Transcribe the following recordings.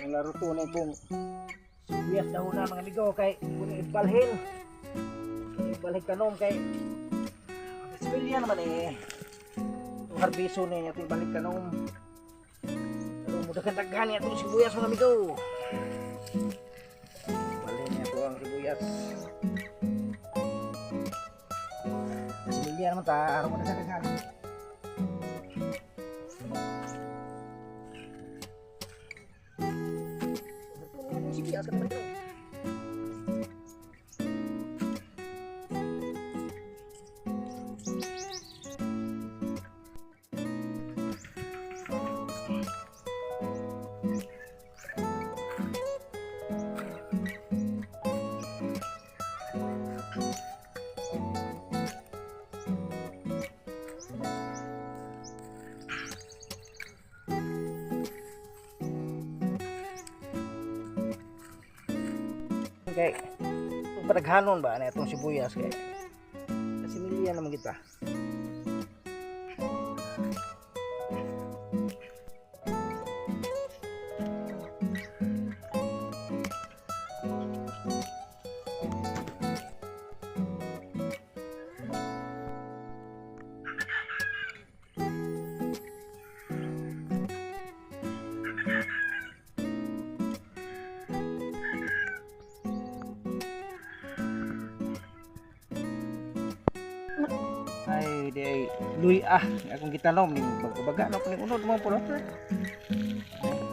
Ang laro to na itong sibuyas daw na, mga amigo, kay kung ibalhin. Ibalhin kanom kay Sibilya naman eh. Itong harbiso niya itong ibalik kanom. Pero mudagan-daghan niya itong sibuyas, mga amigo. Balhin niya ito ang sibuyas. Sibilya naman ta, araw mo daghan. Sibuyas ka naman ito. Kay itong padaghanon ba na itong sibuyas kay kasi milya naman kita. Ay, di ay luy ah, akong gitanom ning baga na po ning unod mo po no.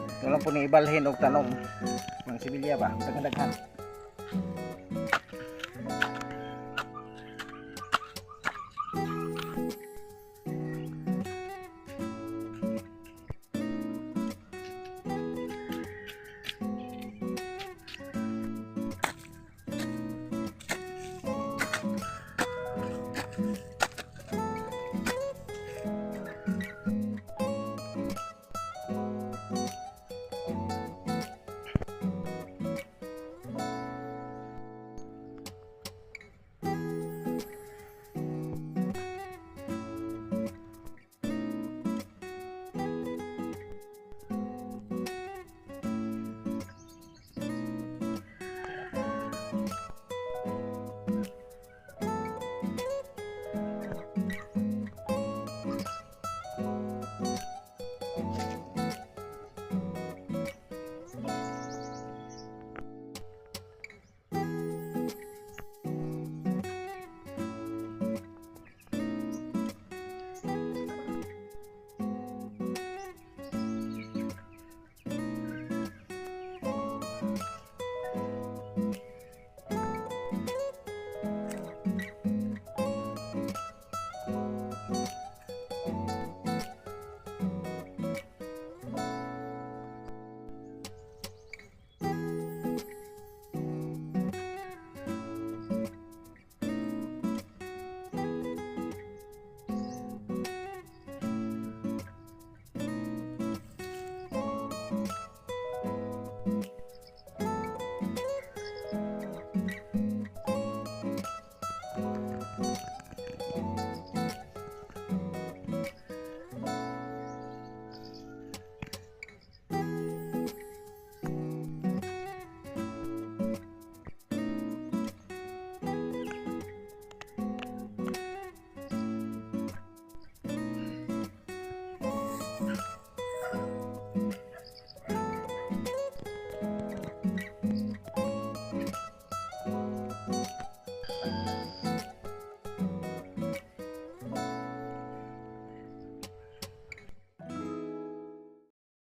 Ito lang po ni ibalhin og tanom. Mga sibilya ba, daghan-daghan.